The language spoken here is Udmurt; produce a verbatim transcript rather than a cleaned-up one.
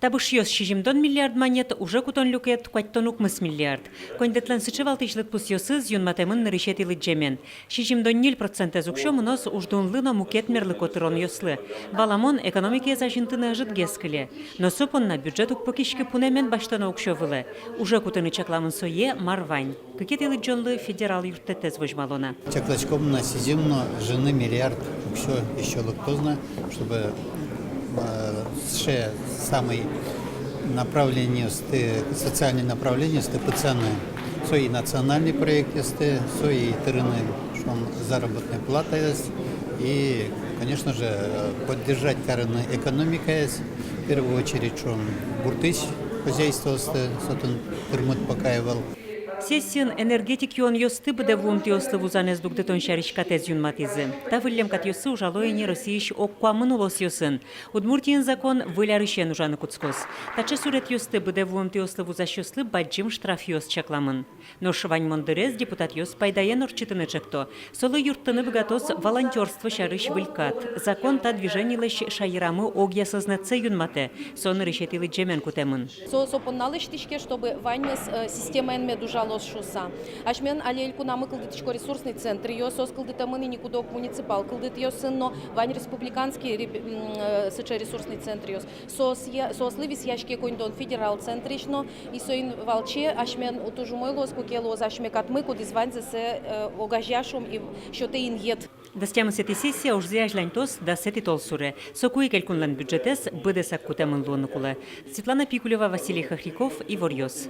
Табышъёс сизьымдон миллиард манет, уже кутон люкет куатьтон укмыс миллиард. Коньдэтлэн сыӵе валтӥсь лыдпусъёсыз юнматэмын нырысетӥ лыдӟемен. Сизьымдон ньыль процентэз уксё мыноз уждунлы но мукет мерлыко тыронъёслы. Валамон, экономикаез азинтыны ӧжытгес кыле. Но со понна бюджет уг пыкиськы пунэмен басьтоно уксё вылэ. Уже кутыны чакламын сое, мар вань. Кыкетӥ лыдӟонлы федерал юрттэтэз возьмало на. Чакласьком на, сизьым но ӝыны миллиард уксё ещё лыктоз на, чтобы, э, сыӵе самый направлениосты, социальный направлениосты пытсаны. Со и национальный проектъёсты, со и тырыны, шуом, заработной платаез, и, конечно же, э, поддержать карыны экономикаез, в первую очередь, шуом, гуртысь хозяйствоосты, со отын тырмыт пока ӧвӧл. Сессиын энергетик юонъёсты быдэ вуымтэослы вузанэз дугдытон сярысь катэз юнматӥзы. Та выллем катъёсы ужало ини Россиысь ог куамын улосъёсын. Удмуртиын закон выль арысен ужаны кутскоз. Таӵе суретъёсты быдэ вуымтэослы вузасьёслы бадӟым штрафъёс чакламын. Нош ваньмон дырез депутатъёс пайдаен ортчытыны чекто. Солы юрттыны быгатоз волонтёрство сярысь выль кат. Закон та движенилэсь шаерамы огъя сӧзнэтсэ юнматэ. Со нырысетӥ лыдӟемен кутэмын. Со, со понна лэсьтӥське, чтобы ваньмыз, э, системаен мед ужалоз шуыса. Асьмелэн али элькунамы кылдытӥсько ресурсный центръёс, соос кылдытэмын ини куд-ог муниципал кылдытэтъёсын но, вань республиканский реп-, м, э, сыӵе ресурсный центръёс. Соосъя-, соослы висъяське коньдон федерал центрысь но, и соин валче асьмелэн туж умой луоз, куке луоз асьме катмы, кудӥз ваньзэ сое, э, огазея, шуом, и сётэ инъет. Дас тямысэтӥ сессия ужзэ азьланьтоз дасэтӥ толсуре. Соку ик элькунлэн бюджетэз быдэсак кутэмын луыны кулэ. Светлана Пикулева, Василий Хохряков, «Иворъёс».